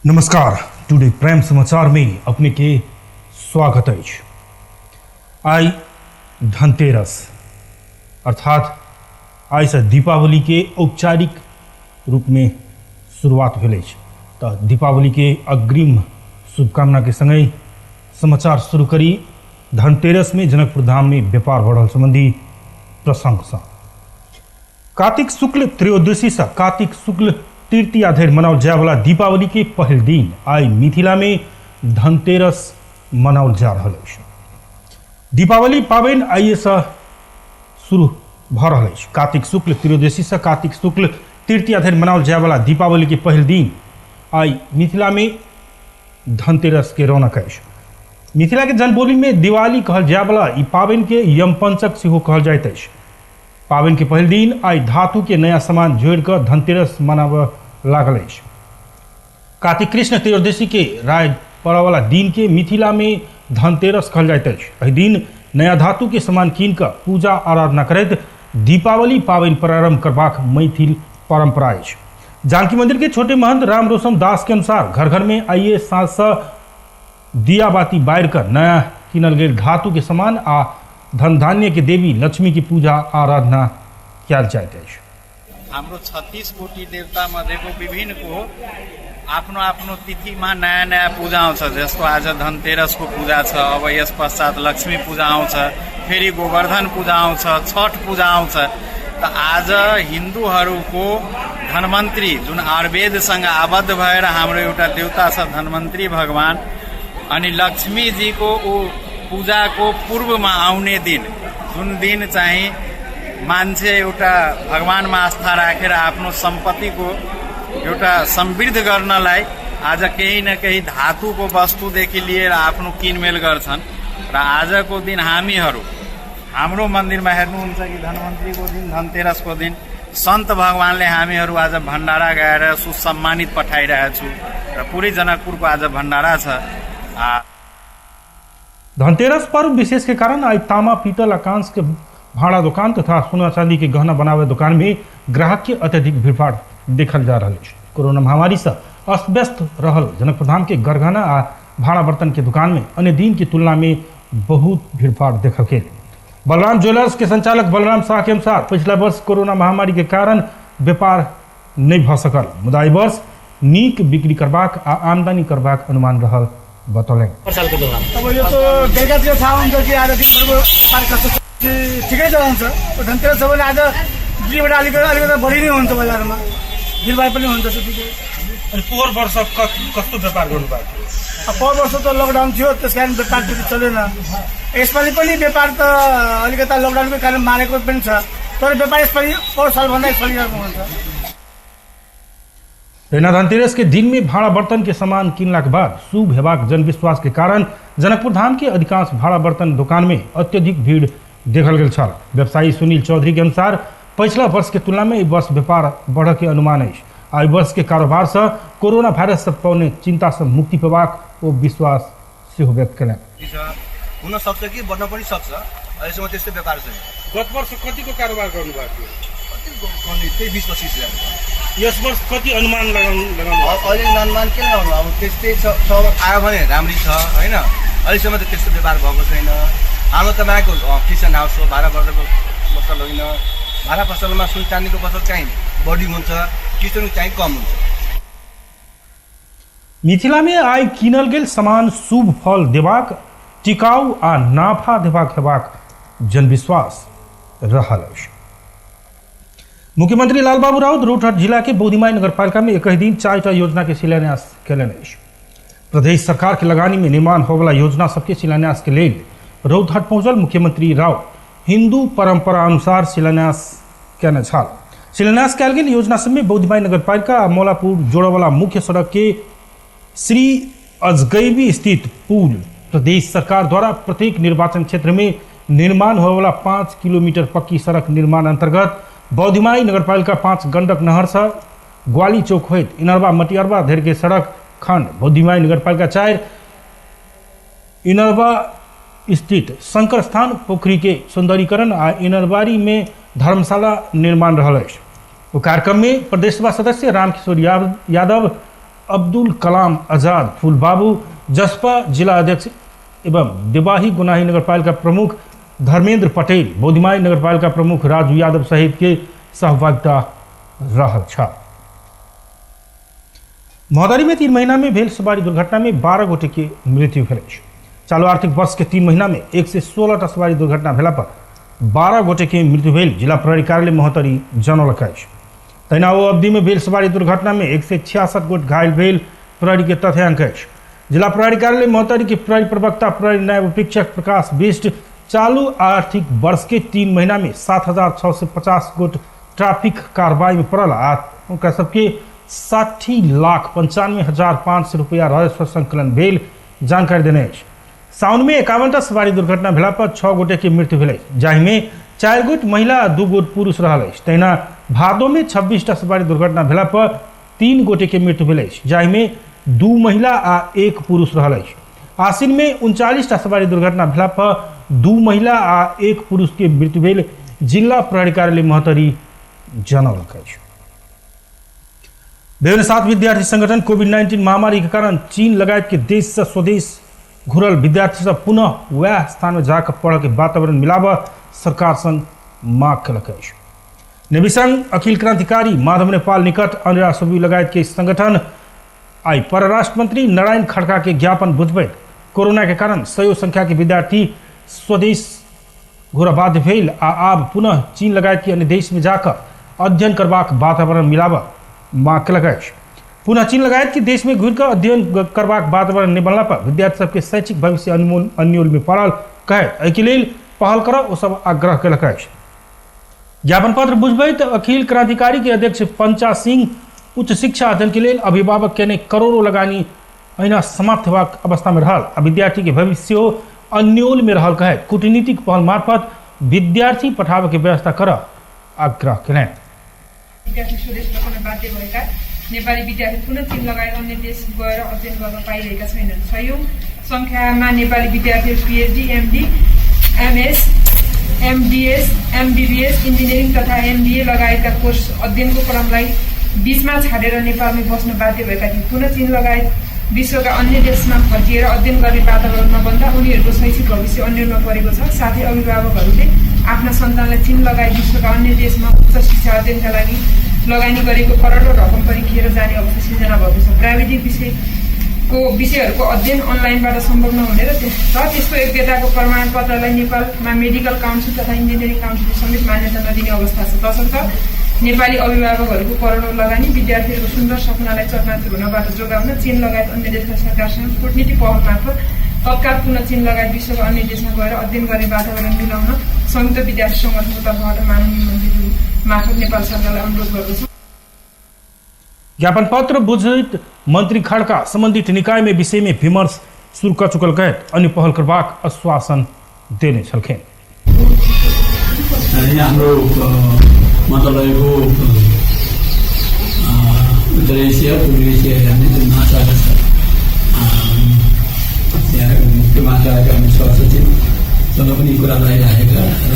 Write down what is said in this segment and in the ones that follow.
नमस्कार, today prime समाचार में अपने के स्वागत अछि। आइ धनतेरस अर्थात आइ से दीपावली के औपचारिक रूप में शुरुआत भेल अछि। तऽ दीपावली के अग्रिम शुभकामना के संगहि समाचार शुरू करी। धनतेरस में जनकपुर धाम में व्यापार बढ़ल संबंधी प्रसंग सँ कार्तिक शुक्ल त्रयोदशी से कार्तिक शुक्ल तृतीया धरि मनाओल जायवला दीपावली के पहिल दिन आइ मिथिला में धनतेरस मनाओल जा रहल अछि। दीपावली पाबनि आइए से शुरू भऽ रहल अछि। कार्तिक शुक्ल त्रयोदशी से कार्तिक शुक्ल तृतीया धरि मनाओल जायवला दीपावली के पहिल दिन आइ मिथिला में धनतेरस के रौनक अछि। मिथिला के जनबोली में दिवाली कहल जायवला ई पाबनि के यमपंचक सेहो कहल जाइत अछि। पाबनि के पहिल दिन आइ धातु के नया सामान जोड़ि कऽ धनतेरस मनाबऽ लागल अछि। कार्तिक कृष्ण त्रयोदशी के राय पड़यवला दिन के मिथिला में धनतेरस कहल जाइत अछि। एहि दिन नया धातु के सामान कीन कऽ पूजा आराधना करैत दीपावली पाबनि प्रारंभ करबाक मैथिल परंपरा अछि। जानकी मंदिर के छोटे महंत राम रोशन दास के अनुसार घर घर में आइए साँझ से दिया बाती बारि कऽ नया कीनल गेल धातु के सामान आ धन धान्य के देवी लक्ष्मी के पूजा आराधना कयल जाइत अछि। हाम्रो 36 कोटि देवता मध्येको विभिन्नको आफ्नो आफ्नो तिथिमा नयाँ नयाँ पूजा आउँछ। जस्तो आज धनतेरसको पूजा छ, अब यस पश्चात लक्ष्मी पूजा आउँछ, फेरि गोवर्धन पूजा आउँछ, छठ पूजा आउँछ। त आज हिन्दूहरूको धनवन्त्री जुन आयुर्वेदसँग आबद्ध भएर हाम्रो एउटा देवता छ धनवन्त्री भगवान, अनि लक्ष्मीजीको ऊ पूजाको पूर्वमा आउने दिन, जुन दिन चाहिँ मान्छे एउटा भगवानमा आस्था राखेर आफ्नो सम्पत्तिको एउटा समृद्ध गर्नलाई आज केही न केही धातुको वस्तुदेखि लिएर आफ्नो किनमेल गर्छन्। र आजको दिन हामीहरू हाम्रो मन्दिरमा हेर्नुहुन्छ कि धनवन्त्रीको दिन, धनतेरसको दिन सन्त भगवानले हामीहरू आज भण्डारा गाएर सुसम्मानित पठाइरहेको छु र पुरै जनकपुरको आज भण्डारा छ। धनतेरस पर्व विशेष के कारण आई तामा पीतल आ कांस के भाड़ा दुकान तथा सोना चांदी के गहना बनावे दुकान में ग्राहक के अत्यधिक भीड़भाड़ देखल जा रहल अछि। कोरोना महामारी से अस्त व्यस्त रहल जनकपुर धाम के गरगहना आ भाड़ा बर्तन के दुकान में अन्य दिन की तुलना में बहुत भीड़भाड़ देखल गेल। बलराम ज्वेलर्स के संचालक बलराम शाह के अनुसार पिछला वर्ष कोरोना महामारी के कारण व्यापार नहीं भऽ सकल, मुदा एहि वर्ष नीक बिक्री करबाक आ आमदनी करबाक अनुमान रहल बतौलनि। अब यो त बेलुकातिर थाहा हुन्छ कि आज दिनभरको व्यापार कस्तो छ कि ठिकै चलाउँछ। धनतेरस छ भने आज बिक्रीबाट अलिकति अलिकति बढी नै हुन्छ, बजारमा भिडभाड पनि हुन्छ त्यतिकै। अनि पोहोर वर्ष कस्तो व्यापार गर्नुभएको थियो? अब पोहोर वर्ष त लकडाउन थियो, त्यस कारण व्यापार त्यति चलेन। यसपालि पनि व्यापार त अलिकता लकडाउनकै कारण मारेको पनि छ, तर व्यापार यसपालि पोहोर सालभन्दा यसपालि राम्रो हुन्छ। तहिना धनतेरस के दिन में भाड़ा बर्तन के सामान किनला के बाद शुभ हेबाक जनविश्वास के कारण जनकपुर धाम के अधिकांश भाड़ा बर्तन दुकान में अत्यधिक भीड़ देखल गेल छल। व्यवसायी सुनील चौधरी के अनुसार पिछला वर्ष के तुलना में एहि वर्ष व्यापार बढ़ के अनुमान अछि आ एहि वर्ष के कारोबार से कोरोना वायरस से पौने चिंता से मुक्ति पेबाक ओ विश्वास सेहो व्यक्त केलनि। हुन सक्छ कि बढ्न पनि सक्छ, अहिलेसम्म त्यस्तो व्यापार छैन। गत वर्ष कतिको कारोबार गर्नुभएको थियो? कति गर्ने, त्यही 20-25 हजार। यस वर्ष कति अनुमान लगाउनु? अहिले अनुमान के लगाउनु, अब त्यस्तै छ आयो भने राम्रै छ होइन। अहिलेसम्म त त्यस्तो व्यापार भएको छैन। हाम्रो तपाईँको किचन हाउस हो, भाडा बर्तनको पसल होइन। भाडा पसलमा सुन चाँदीको पसल चाहिँ बढी हुन्छ, किचनको चाहिँ कम हुन्छ। मिथिला में आइ कीनल गेल सामान शुभ फल देबाक, टिकाऊ आ नाफा देबाक हेबाक जनविश्वास रहल अछि। मुख्यमंत्री लालबाबू राउत रौतहट जिला के बोधिमाई नगरपालिका में एक दिन 4टा योजना के शिलान्यास केलनि अछि। प्रदेश सरकार के लगानी में निर्माण होवला योजना सबके शिलान्यास के लेल रौतहट पहुंचल मुख्यमंत्री राउत हिंदू परंपरा अनुसार शिलान्यास केने छल। शिलान्यास कयल गेल योजना सबमे बौद्धमाई नगरपालिका आ मौलापुर जोड़यवला मुख्य सड़क के श्री अजगैबी स्थित पुल, प्रदेश सरकार द्वारा प्रत्येक निर्वाचन क्षेत्र में निर्माण होयवला 5 किलोमीटर पक्की सड़क निर्माण अंतर्गत बौद्धमाई नगरपालिका 5 गंडक नहर से ग्वाली चौक होइत इनरबा मटियरबा धरि के सड़क खंड, बौद्धमाई नगरपालिका 4 इनरबा स्थित शंकर स्थान पोखरी के सौंदर्यीकरण आ इनरबारी में धर्मशाला निर्माण रहल अछि। ओ कार्यक्रम में प्रदेश सभा सदस्य रामकिशोर यादव, अब्दुल कलाम आजाद फूलबाबू, जसपा जिला अध्यक्ष एवं देवाही गुनाही नगरपालिका प्रमुख धर्मेंद्र पटेल, बोधिमाई नगरपालिका प्रमुख राजू यादव सहित के सहभागिता रहल छल। महोदरी में 3 महीना में भेल सवारी दुर्घटना में 12 गोटे के मृत्यु भेल अछि। चालू आर्थिक वर्ष के 3 महीना में 116 टा सवारी दुर्घटना भेला पर 12 गोटे के मृत्यु भेल जिला प्रहरी कार्यालय महोत्तरी जनौलक अछि। तहिना ओ अवधि में भेल सवारी दुर्घटना में 166 गोट घायल भेल प्रहरी के तथ्यांक अछि। जिला प्रहरी कार्यालय महोत्तरी के प्रहरी प्रवक्ता प्रहरी नायब उपरीक्षक प्रकाश बिष्ट चालू आर्थिक वर्ष के 3 महीना में 7,650 गोट ट्रैफिक कार्रवाई में पड़ल आ ओकरा सबके 60,95,500 रुपया राजस्व संकलन भेल जानकारी देने अछि। साउन में 51 टा सवारी दुर्घटना भेला पर 6 गोटे के मृत्यु भेल अछि, जाहिमे 4 गोट महिला आ 2 गोट पुरुष रहल अछि। तहिना भादो में 26 टा सवारी दुर्घटना भेला पर 3 गोटे के मृत्यु भेल अछि, जाहिमे 2 महिला आ 1 पुरुष रहल अछि। आसिन में 39 टा सवारी दुर्घटना भेला पर 2 महिला आ 1 पुरुष के मृत्यु भेल जिला प्रहरी कार्यालय महोत्तरी जनौलक अछि। विभिन्न 7 विद्यार्थी संगठन कोविड-19 महामारी के कारण चीन लगायत के देश से स्वदेश घुरल विद्यार्थी सब पुनः वएह स्थान में जाकर पढ़ के वातावरण मिलाब सरकार संग मांग कलक अछि। नेवी संघ, अखिल क्रांतिकारी, माधव नेपाल निकट अनुरा सभी लगायत के संगठन आई परराष्ट्र मंत्री नारायण खड़का के ज्ञापन बुझबैत कोरोना के कारण सयो संख्या के विद्यार्थी स्वदेश घुरऽ बाध्य भेल आ आब पुनः चीन लगायत के अन्य देश में जाकर अध्ययन करबाक वातावरण मिलाबऽ मांग कलक अछि। पुनः चीन लगायत के देश में घुरि कऽ अध्ययन करबाक वातावरण नहि बनला पर विद्यार्थी सबके शैक्षिक भविष्य अन्योल में पड़ल कहैत एहिके लेल पहल करऽ ओ सब आग्रह कलक अछि। ज्ञापन पत्र बुझबैत अखिल क्रांतिकारी के अध्यक्ष पंचा सिंह उच्च शिक्षा अध्ययन के लेल अभिभावक केने करोड़ों लगानी अहिना समाप्त हेबाक अवस्था में रहल आ विद्यार्थी के भविष्य सेहो अन्योल में रहल कहैत कूटनीतिक पहल मार्फत विद्यार्थी पठाबय के व्यवस्था करऽ आग्रह केलनि। विद्यार्थी स्वदेश फर्कन बाध्य भएका नेपाली विद्यार्थी पुनः चीन लगायत अन्य देश गएर अध्ययन गर्न पाइरहेका छैनन्। सयौं संख्यामा नेपाली विद्यार्थीहरू PhD, MD, MS, MDS, MBBS, engineering तथा एमबीए लगायतका कोर्स अध्ययनको क्रमलाई बीचमा छाडेर नेपालमै बस्न बाध्य भएका थिए। पुनः चीन लगायत विश्वका अन्य देशमा फर्किएर अध्ययन गर्ने वातावरण नबन्दा उनीहरूको शैक्षिक भविष्य अन्यलमा परेको छ। साथै अभिभावकहरूले आफ्ना सन्तानलाई चीन लगायत विश्वका अन्य देशमा उच्च शिक्षा अध्ययनका लागि लगानी गरेको करोडौँ रकम पनि खेर जाने अवस्था सिर्जना भएको छ। प्राविधिक विषयहरूको अध्ययन अनलाइनबाट सम्भव नहुने र त्यसको योग्यताको प्रमाणपत्रलाई नेपालमा मेडिकल काउन्सिल तथा इन्जिनियरिङ काउन्सिलले समेत मान्यता नदिने अवस्था छ। तसर्थ नेपाली अभिभावकहरूको करोडौँ लगानी विद्यार्थीहरूको सुन्दर सपनालाई चकनाचुर हुनबाट जोगाउन चीन लगायत अन्य देशका सरकारसँग कूटनीति पहल मार्फत तत्काल पुनः चीन लगायत विश्वका अन्य देशमा गएर अध्ययन गर्ने वातावरण मिलाउन संयुक्त विद्यार्थी संगठनको तर्फबाट माननीय मन्त्रीज्यू मार्फत नेपाल सरकारलाई अनुरोध गर्दछु। ज्ञापन पत्र बुझैत मंत्री खड़का संबंधित निकाय में विषय में विमर्श शुरू कर चुकल कहैत अन्य पहल करबाक आश्वासन देने छलखिन। यहाँ हाम्रो मन्त्रालयको उत्तर एसिया, पूर्वी एसिया हेर्ने जुन महाशाखा छ, त्यहाँ त्यो महाशाखाका हामी सहसचिवसँग पनि कुरा लगाइराखेका र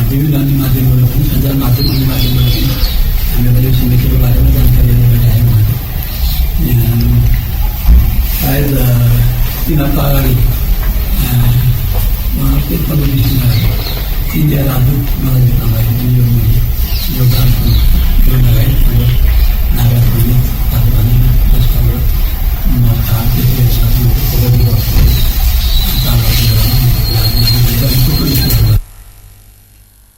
विभिन्न अन्य माध्यमबाट पनि, सञ्चार माध्यम अन्य माध्यमबाट पनि हामीले यो समितिको बारेमा जानकारी गरिराखेका हुन्छौँ। सायद 3 हप्ता अगाडि 15-20 दिन अगाडि इन्डिया राजदूत मलाई भेट्न भएको थियो। यो मैले योगदान लगाएँ हाम्रो नागरिक तालिबानी जसबाट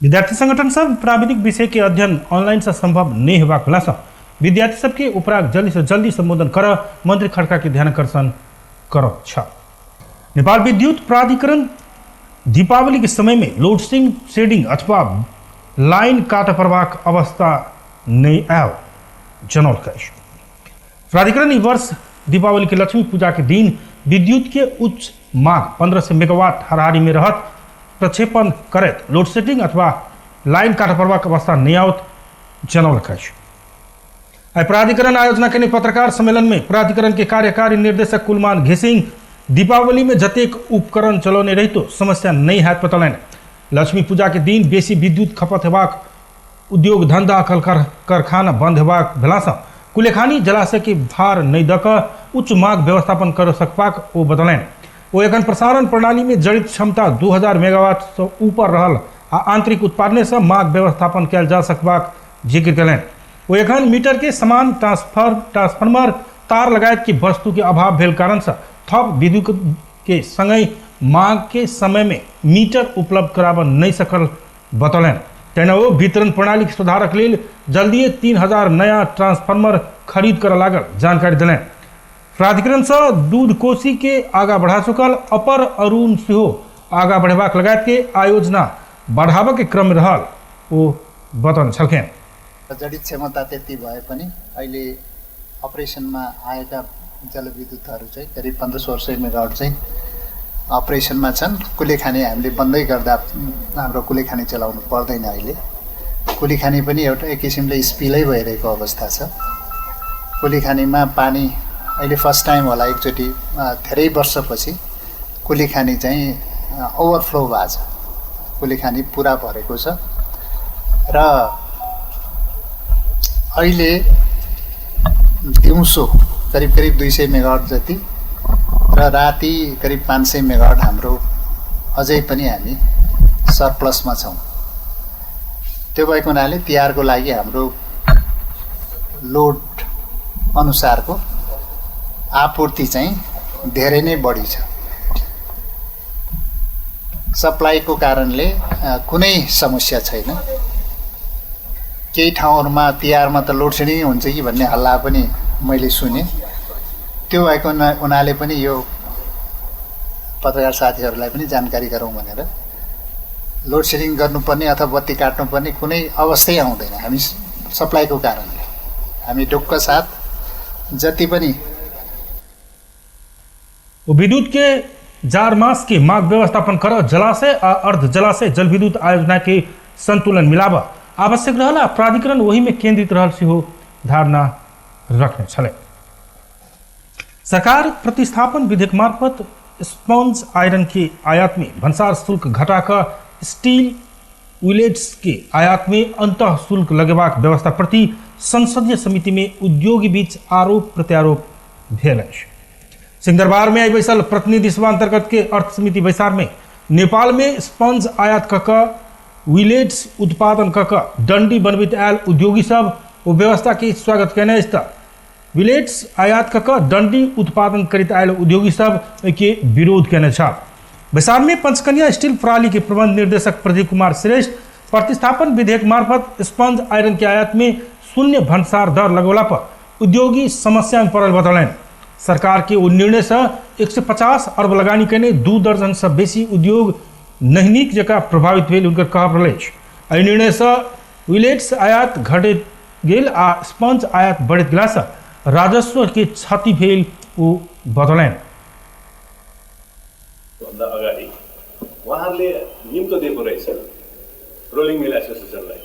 विद्यार्थी संगठन सब प्राविधिक विषय के अध्ययन ऑनलाइन से संभव नहीं हेबाक भेला सँ विद्यार्थी सबके उपराग जल्दी से जल्दी संबोधन कर मंत्री खड़का के ध्यानाकर्षण कर छ। नेपाल विद्युत प्राधिकरण दीपावली के समय में लोड शेडिंग अथवा लाइन काट पड़बाक अवस्था नहीं आयल जनौलक अछि। प्राधिकरण ई वर्ष दीपावली के लक्ष्मी पूजा के दिन विद्युत के उच्च मांग 1500 मेगावाट हाराहारी में रहत प्रक्षेपण करैत लोड शेडिंग अथवा लाइन काट पड़बाक अवस्था नहीं आओत जनौलक अछि। आइ प्राधिकरण आयोजना केने पत्रकार सम्मेलन में प्राधिकरण के कार्यकारी निर्देशक कुलमान घिसिंग दीपावली में जतेक उपकरण चलौने रहितो समस्या नहीं हैत बतौलनि। लक्ष्मी पूजा के दिन बेसी विद्युत खपत हेबाक, उद्योग धंधा कल कारखाना बंद हेबाक भेलासँ कुलेखानी जलाशय के भार नहि दऽ कऽ उच्च मांग व्यवस्थापन कर सकबाक ओ बतौलनि। ओ एखन प्रसारण प्रणाली में जड़ित क्षमता 2000 मेगावाट से ऊपर रहल आ आंतरिक उत्पादने से मांग व्यवस्थापन कयल जा सकबाक जिक्र कयलनि। ओ एखन मीटर के समान ट्रांसफार्मर तार लगायत के वस्तु के अभाव भेल कारण से थप विद्युत के संगहि मांग के समय में मीटर उपलब्ध कराबऽ नहि सकल बतौलनि। तहिना ओ वितरण प्रणाली के सुधारक लेल जल्दिए 3000 नया ट्रांसफार्मर खरीद करऽ लागल जानकारी देलनि। प्राधिकरण से दूध कोसी के आगा बढ़ा चुकल अपर अरुण सेहो आगा बढ़ेबाक लगायत के आयोजना बढ़ाबऽ के क्रम रहल ओ बतौने छलखिन। जडित क्षमता त्यति भए पनि अहिले अपरेसनमा आएका जलविद्युतहरू चाहिँ करिब 1500-1600 मेगावाट चाहिँ अपरेसनमा छन्। कुलेखानी हामीले बन्दै गर्दा हाम्रो कुलेखानी चलाउनु पर्दैन। अहिले कुलेखानी पनि एउटा एक किसिमले स्पिलै भइरहेको अवस्था छ। कुलेखानीमा पानी अहिले फर्स्ट टाइम होला एकचोटि धेरै वर्षपछि कुलेखानी चाहिँ ओभरफ्लो भएको छ, कुलेखानी पुरा भरेको छ र अहिले दिउँसो करिब करिब 200 मेगावाट जति र राति करिब 500 मेगावाट हाम्रो अझै पनि हामी सरप्लसमा छौँ। त्यो भएको हुनाले तिहारको लागि हाम्रो लोड अनुसारको आपूर्ति चाहिँ धेरै नै बढी छ। सप्लाईको कारणले कुनै समस्या छैन। केही ठाउँहरूमा तिहारमा त लोड सेडिङ हुन्छ कि भन्ने हल्ला पनि मैले सुने। त्यो भएको हुनाले पनि यो पत्रकार साथीहरूलाई पनि जानकारी गरौँ भनेर लोड सेडिङ गर्नुपर्ने अथवा बत्ती काट्नुपर्ने कुनै अवस्थै आउँदैन। हामी सप्लाईको कारणले हामी ढुक्क साथ जति पनि विद्युत के जार मास के माग व्यवस्थापन कर जलाशय आ अर्ध जलाशय जलविद्युत आयोजना के संतुलन मिलाब आवश्यक रहल आ प्राधिकरण वही में केंद्रित रहल सेहो धारणा रखने छलै। सरकार प्रतिस्थापन विधेयक मार्फत स्पंज आयरन के आयात में भन्सार शुल्क घटाकर स्टील विलेट्स के आयात में अंत शुल्क लगेबाक व्यवस्था प्रति संसदीय समिति में उद्योगी बीच आरोप प्रत्यारोप भेल अछि। सिंहदरबार में आई बैसल प्रतिनिधि सभा अंतर्गत के अर्थ समिति बैसार में नेपाल में स्पंज आयात कऽ कऽ विलेट्स उत्पादन कऽ कऽ डंडी बनबैत आयल उद्योगी सब ओ व्यवस्था के स्वागत कयने अछि तऽ विलेट्स आयात कऽ कऽ डंडी उत्पादन करैत आयल उद्योगी सब के विरोध कयने छल। बैसार में पंचकन्या स्टील प्रणाली के प्रबंध निर्देशक प्रदीप कुमार श्रेष्ठ प्रतिस्थापन विधेयक मार्फत स्पंज आयरन के आयात में शून्य भन्सार दर लगौला पर उद्योगी समस्या में पड़ल बतौलनि। सरकार के ओ निर्णय से 150 अरब लगानी कयने 2 दर्जन से बेसी उद्योग नहिनीक जकाँ प्रभावित भेल हुनकर कहब रहल अछि। एहि निर्णय से विलेट्स आयात घटैत गेल आ स्पंज आयात बढ़ैत गेलासँ राजस्व के क्षति भेल ओ बतौलनि। भन्दा अगाडि उहाँहरूले निम्तो दिएको रहेछ रोलिङ मिल एसोसिएसनलाई।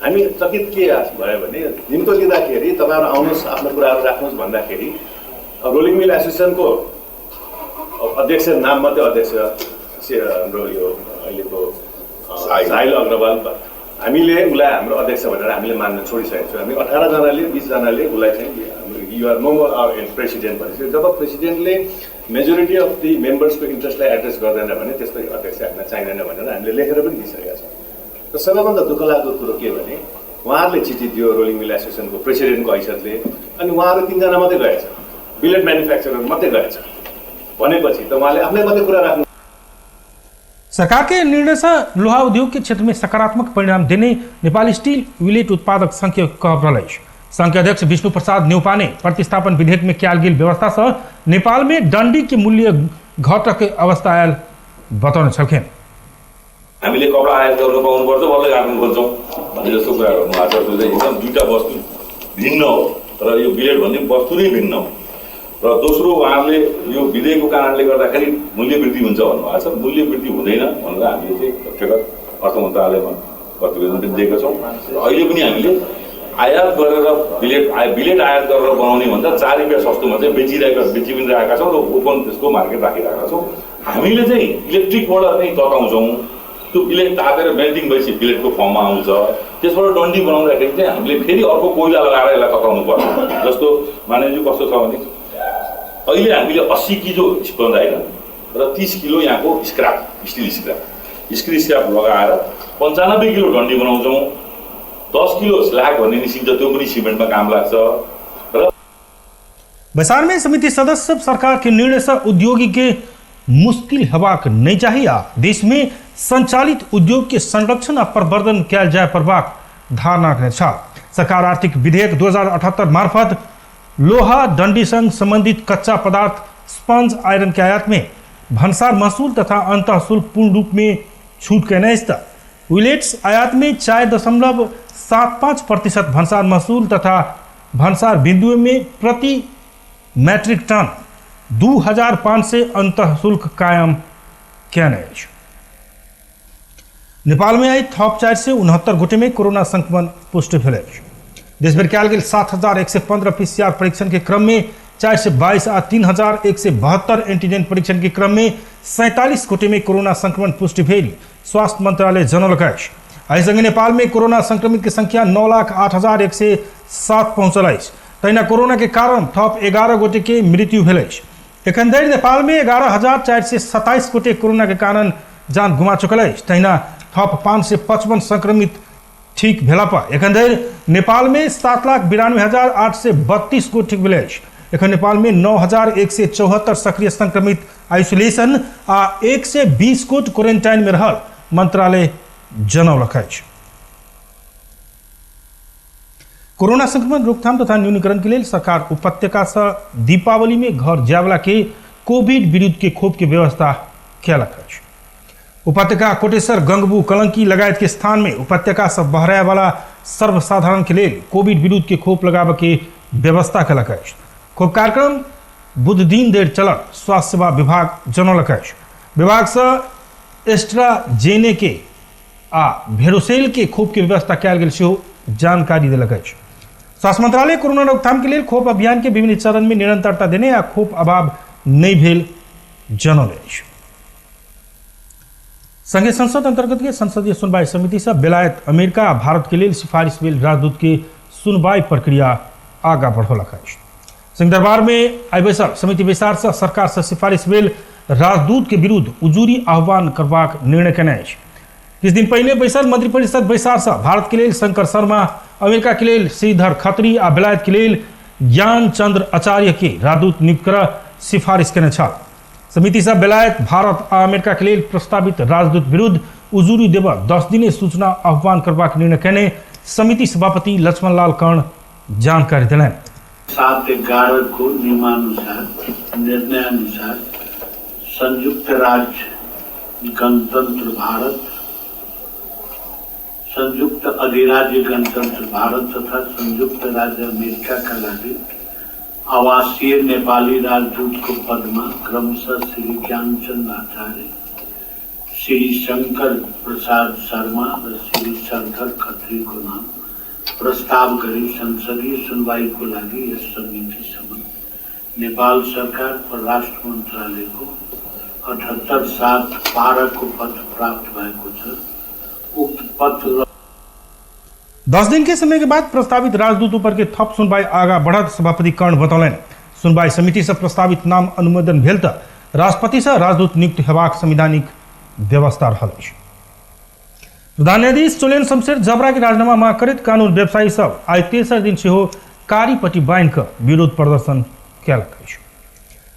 हामी चकित के भयो भने निम्तो दिँदाखेरि तपाईँहरू आउनुहोस् आफ्नो कुराहरू राख्नुहोस् भन्दाखेरि रोलिङ मिल एसोसिएसनको अध्यक्ष नाम मात्रै अध्यक्ष हाम्रो यो अहिलेको साहिल अग्रवाल, हामीले उसलाई हाम्रो अध्यक्ष भनेर हामीले मान्न छोडिसकेको छौँ। हामी 18जनाले 20जनाले उसलाई चाहिँ you're no more our president भनेपछि जब प्रेसिडेन्टले मेजोरिटी अफ the मेम्बर्सको इन्ट्रेस्टलाई एड्रेस गर्दैन भने त्यस्तो अध्यक्ष हामीलाई चाहिँदैन भनेर हामीले लेखेर पनि दिइसकेका छौँ। र सबैभन्दा दुःख लाग्दो कुरो के भने उहाँहरूले चिठी दियो रोलिङ मिल एसोसिएसनको प्रेसिडेन्टको हैसियतले, अनि उहाँहरू 3जना मात्रै गएछ, बिलेट म्यानुफ्याक्चरर मात्रै गएछ भनेपछि त उहाँले आफ्नै मात्रै कुरा राख्नु। सरकार के निर्णय से लोहा उद्योग के क्षेत्र में सकारात्मक परिणाम देने नेपाल स्टील विलेट उत्पादक संघ के कहब रहल अछि। संघ के अध्यक्ष विष्णु प्रसाद न्यौपाने प्रतिस्थापन विधेयक में कयल गेल व्यवस्था से नेपाल में डंडी के मूल्य घटक के अवस्था आयल बतौने छलखिन। हामीले कपडा आयात गर्नु पाउनुपर्छ, बल्ल गार्मेन्ट खोल्छौँ भन्ने जस्तो कुरा गर्नुभएको छ। त्यो चाहिँ एकदम दुईवटा वस्तु भिन्न हो र यो बिलेट भन्ने वस्तु नै भिन्न हो। र दोस्रो उहाँहरूले यो विधेयकको कारणले गर्दाखेरि मूल्य वृद्धि हुन्छ भन्नुभएको छ। मूल्य वृद्धि हुँदैन भनेर हामीले चाहिँ तथ्यगत अर्थ मन्त्रालयमा प्रतिवेदन पनि दिएका छौँ। र अहिले पनि हामीले आयात गरेर बिलेट आयात गरेर बनाउने भन्दा 4 रुपियाँ सस्तोमा चाहिँ बेची पनि रहेका छौँ र ओपन त्यसको मार्केट राखिरहेका छौँ। हामीले चाहिँ इलेक्ट्रिकबाट नै तताउँछौँ, त्यो बिलेट तापेर मेल्टिङ भएपछि बिलेटको फर्ममा आउँछ। त्यसबाट डन्डी बनाउँदाखेरि चाहिँ हामीले फेरि अर्को कोइला लगाएर यसलाई तताउनु पर्छ। जस्तो मानिलिनु कस्तो छ भने अहिले हामीले 80 किलो स्पन्ज आइरन र 30 किलो यहाँको स्क्राप, स्टिल स्क्राप लगाएर 95 किलो डन्डी बनाउँछौँ। 10 किलो स्ल्याग भन्ने निस्किन्छ, त्यो पनि सिमेन्टमा काम लाग्छ। र बैसार में समिति सदस्य सरकार के निर्णय से उद्योगी के मुश्किल हेबाक नहीं चाहिए, देश में संचालित उद्योग के संरक्षण आ प्रवर्धन कयल जाय पड़बाक धारणा रखने छल। सरकार आर्थिक विधेयक 2078 मार्फत लोहा डंडी संग संबंधित कच्चा पदार्थ स्पंज आयरन के आयात में भंसार महसूल तथा अंतः शुल्क पूर्ण रूप में छूट केने अछि। विलेट्स आयात में 4.75% भंसार महसूल तथा भंसार बिंदु में प्रति मैट्रिक टन 2500 अंतः शुल्क कायम केने अछि। नेपाल में आई थप 469 गोटे में कोरोना संक्रमण पुष्टि भेल अछि। देशभरि कयल गेल 7115 पीसीआर परीक्षण के क्रम में 422 आ 3172 एंटीजन परीक्षण के क्रम में 47 गोटे में कोरोना संक्रमण पुष्टि भेल स्वास्थ्य मंत्रालय जनौलक अछि। एहि संगे नेपाल में कोरोना संक्रमित के संख्या 9,08,107 पहुंचल अछि। तहिना कोरोना के कारण थप 11 गोटे के मृत्यु भेल अछि। एखन धरि नेपाल में 11,427 गोटे कोरोना के कारण जान गुमा चुकल अछि। तहिना थप 555 संक्रमित ठीक भेला पर एखन धरि नेपाल में 7,92,832 गोट ठीक भेल अछि। एखन नेपाल में 9,174 सक्रिय संक्रमित आइसोलेशन आ 120 गोट क्वारेंटाइन में रहल मंत्रालय जनौलक अछि। कोरोना संक्रमण रोकथाम तथा न्यूनीकरण के लेल सरकार उपत्यका से दीपावली में घर जायवला के कोविड विरुद्ध के खोप के व्यवस्था कयलक अछि। उपत्यका कोटेश्वर, गंगबू, कलंकी लगायत के स्थान में उपत्यका से बहराए वाला सर्वसाधारण के लेल कोविड विरुद्ध के खोप लगाबे के व्यवस्था कयलक अछि। खोप कार्यक्रम बुध दिन धरि चलत स्वास्थ्य सेवा विभाग जनौलक अछि। विभाग से एस्ट्राजेने के आ भेरोसेल के खोप के व्यवस्था कयल गेल सेहो जानकारी देलक अछि। स्वास्थ्य मंत्रालय कोरोना रोकथाम के लेल खोप अभियान के विभिन्न चरण में निरंतरता देने आ खोप अभाव नहीं भेल जनौने अछि। संघीय संसद अंतर्गत के संसदीय सुनवाई समिति से बेलायत, अमेरिका आ भारत के लेल सिफारिश भेल राजदूत के सुनवाई प्रक्रिया आगा बढ़ौलक अछि। सिंहदरबार में आई बैसक समिति बैसार से सरकार से सिफारिश भेल राजदूत के विरुद्ध उजूरी आह्वान करबाक निर्णय केने अछि। किछु दिन पहिने बैसल मंत्रिपरिषद बैसार से भारत के लेल शंकर शर्मा, अमेरिका के लेल श्रीधर खत्री आ बेलायत के लेल ज्ञानचंद्र आचार्य के राजदूत नियुक्त कर सिफारिश केने छल। समिति से बेलायत, भारत आ अमेरिका के लेल प्रस्तावित राजदूत विरुद्ध उजूरी देबऽ 10 दिने सूचना आह्वान करबाक निर्णय केने समिति सभापति लक्ष्मण लाल कर्ण जानकारी देलनि। 7/11 को नियमानुसार निर्णयानुसार संयुक्त राज्य गणतंत्र भारत, संयुक्त अधिराज्य गणतंत्र भारत तथा संयुक्त राज्य अमेरिका का लागि आवासीय नेपाली राजदूत को पदमा क्रमशः श्री ज्ञानचंद आचार्य, श्री शंकर प्रसाद शर्मा र श्री शंकर खत्री को नाम प्रस्ताव गरी संसदीय सुनवाई को लागि यस समितिसम्म नेपाल सरकार परराष्ट्र मन्त्रालय को 78/7/12 को पत्र प्राप्त भएको छ। उक्त पत्र 10 दिन के समय के बाद प्रस्तावित राजदूत ऊपर के थप सुनवाई आगा बढ़त सभापति कर्ण बतौलनि। सुनवाई समिति से प्रस्तावित नाम अनुमोदन भेल त राष्ट्रपति से राजदूत नियुक्त हेबाक संवैधानिक व्यवस्था रहल अछि। प्रधान न्यायाधीश चोलेन शमशेर जबरा के राजीनामा मांग करैत कानून व्यवसायी सब आइ तेसर दिन सेहो कारी पट्टी बान्हि कऽ विरोध प्रदर्शन कयलक अछि।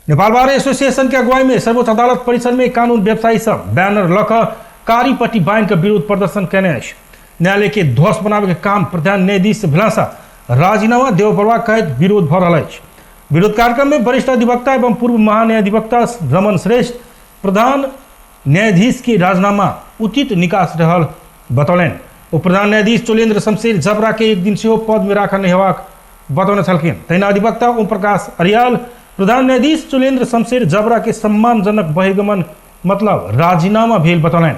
नेपाल बार एसोसिएशन के अगुवाई में सर्वोच्च अदालत परिसर में कानून व्यवसायी सब बैनर लऽ कऽ कारी पट्टी बान्हि कऽ विरोध प्रदर्शन कयने अछि। न्यायालय के ध्वस्त बनाबे के काम प्रधान न्यायाधीश भेलासँ राजीनामा देबऽ पड़बाक कहैत विरोध भऽ रहल अछि। विरोध कार्यक्रम में वरिष्ठ अधिवक्ता एवं पूर्व महान्यायाधिवक्ता रमन श्रेष्ठ प्रधान न्यायाधीश के राजीनामा उचित निकास रहल बतौलनि। ओ प्रधान न्यायाधीश चोलेन्द्र शमशेर जबरा के एक दिन सेहो पद में राखल नहि हेबाक बतौने छलखिन। तहिना अधिवक्ता ओम प्रकाश अरियाल प्रधान न्यायाधीश चोलेन्द्र शमशेर जबरा के सम्मानजनक बहिर्गमन मतलब राजीनामा भेल बतौलनि।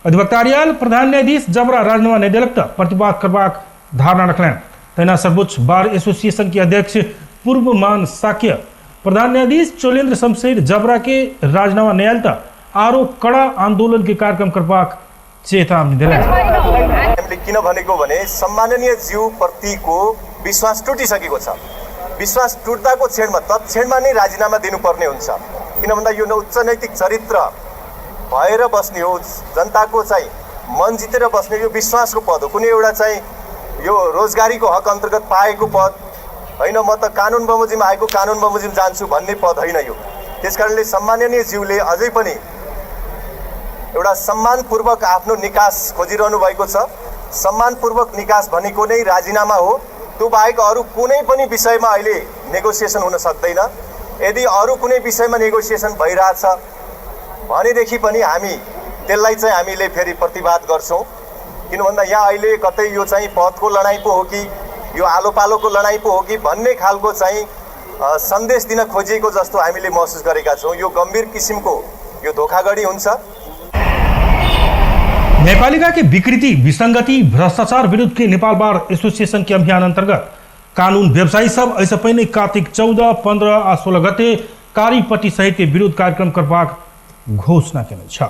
अधिवक्ता अरियाल प्रधान न्यायाधीश जबरा राजीनामा नहि देलक तऽ प्रतिवाद करबाक धारणा रखलनि। तहिना सर्वोच्च बार एसोसिएशन के अध्यक्ष पूर्वमान साक्य प्रधान न्यायाधीश चोलेन्द्र शमशेर जबरा के राजीनामा नहि आयल तऽ आरो कड़ा आंदोलन के कार्यक्रम करबाक चेतावनी देलनि। हामीले किन भनेको भने सम्माननीय ज्यूप्रतिको विश्वास टुटिसकेको छ। विश्वास टुट्दाको क्षणमा तत्क्षणमा नै राजीनामा दिनुपर्ने हुन्छ। किन भन्दा यो उच्च नैतिक चरित्र भएर बस्ने हो, जनताको चाहिँ मन जितेर बस्ने यो विश्वासको पद हो। कुनै एउटा चाहिँ यो रोजगारीको हक अन्तर्गत पाएको पद होइन, म त कानुन बमोजिम आएको कानुन बमोजिम जान्छु भन्ने पद होइन यो। त्यसकारणले सम्माननीय ज्यूले अझै पनि एउटा सम्मानपूर्वक आफ्नो निकास खोजिरहनु भएको छ। सम्मानपूर्वक निकास भनेको नै राजीनामा हो। त्यो बाहेक अरू कुनै पनि विषयमा अहिले नेगोसिएसन हुन सक्दैन। यदि अरू कुनै विषयमा नेगोसिएसन भइरहेछ भनेदेखि पनि हामी त्यसलाई चाहिँ हामीले फेरि प्रतिवाद गर्छौँ। किन भन्दा यहाँ अहिले कतै यो चाहिँ पदको लडाइँ पो हो कि यो आलो पालोको लडाइँ पो हो कि भन्ने खालको चाहिँ सन्देश दिन खोजिएको जस्तो हामीले महसुस गरेका छौँ। यो गम्भीर किसिमको यो धोखाधडी हुन्छ। न्यायपालिका के विकृति, विसंगति, भ्रष्टाचार विरुद्ध के नेपाल बार एसोसिएशन के अभियान अंतर्गत कानून व्यवसायी सब ऐसे पहिने कार्तिक 14, 15 आ 16 गते कारीपट्टी सहित के विरोध कार्यक्रम करबाक घोषणा केने छल।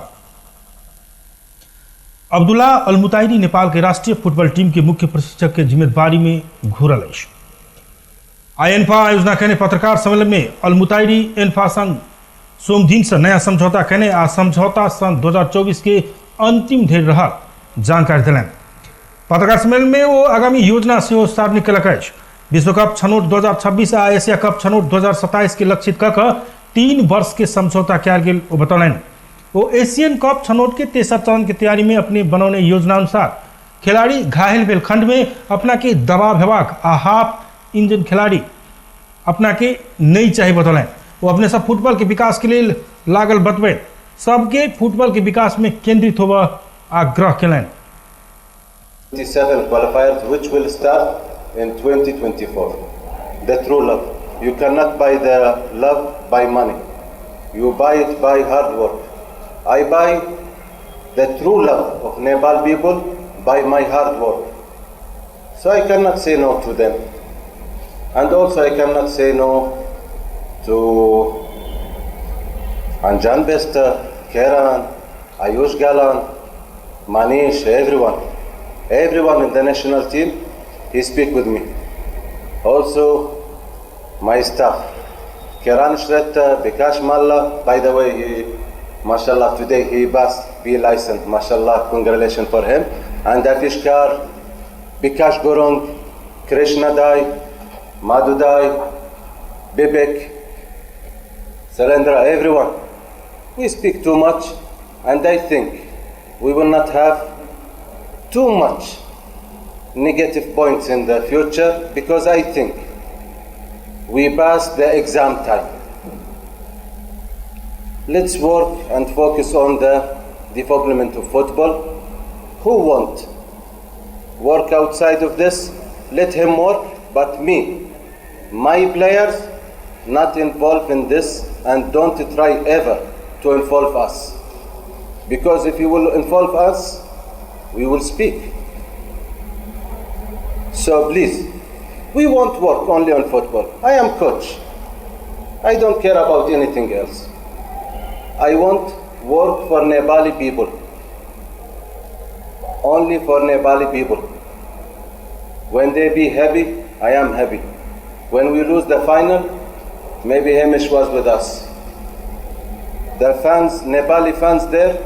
अब्दुल्ला अल-मुताइरी नेपाल के राष्ट्रीय फुटबॉल टीम के मुख्य प्रशिक्षक के जिम्मेदारी में घुरल अछि। आईएनफा आयोजना केने पत्रकार सम्मेलन में अल-मुताइरी एनफा संग सोमदिन से नया समझौता केने आ समझौता सन 2024 के अंतिम धरि रहल जानकारी देलनि। पत्रकार सम्मेलन में ओ आगामी योजना सेहो सार्वजनिक केलक अछि। विश्व कप छनौट 2026 आ एशिया कप छनौट 2027 के लक्षित कऽ कऽ 3 वर्ष के समझौता कयल गेल ओ बतौलनि। ओ एशियन कप छनौट के तेसर चरण के तैयारी में अपने बनौने योजना अनुसार खिलाड़ी घायल भेल खंड में अपना के दबाव हेबाक आ हाफ इंजन खिलाड़ी अपना के नहीं चाही बतौलनि। वो अपने सब फुटबॉल के विकास के लिए लागल बतबैत सबके फुटबॉल के विकास में केंद्रित होबऽ आग्रह केलनि। 27 qualifiers which will start in 2024. The true love. You cannot buy the love by money. You buy it by hard work. I buy the true love of Nepal people by my hard work. So I cannot say no to them. And also I cannot say no to Anjan Besta, Kiran, Ayush Galan, Manish, everyone. Everyone in the national team, he speak with me. Also, my staff, Kiran Shrestha, Bikash Malla, by the way, he, mashallah, today he passed B license, mashallah, congratulations for him. And Afishkar, Bikash Gurung, Krishna Dai, Madhu Dai, Bibek, Sarendra, everyone. We speak too much, and I think we will not have too much negative points in the future, because I think we passed the exam time. Let's work and focus on the development of football. Who want work outside of this, let him work, but me, my players, not involved in this, and don't try ever to involve us. Because if you will involve us, we will speak. So please, we won't work only on football. I am coach. I don't care about anything else. I want work for Nepali people. Only for Nepali people. When they be happy, I am happy. When we lose the final, maybe Hamish was with us. The fans, Nepali fans there,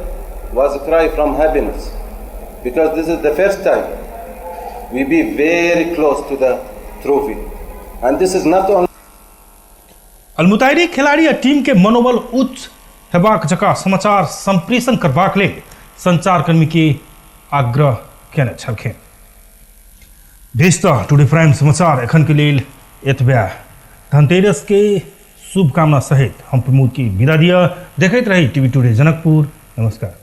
was a cry from happiness. Because this is the first time we be very close to the trophy. And this is not only Al Mutairi खिलाड़ी आ team के मनोबल उच्च हेबाक जकाँ समाचार संप्रेषण करबाक लेल संचारकर्मी के आग्रह केने छलखिन। भेष तऽ टुडे प्राइम समाचार एखन के लेल एतबे। धनतेरस के शुभकामना सहित हम प्रमोद की विदा दिया। देखैत रही टीवी टुडे जनकपुर। नमस्कार।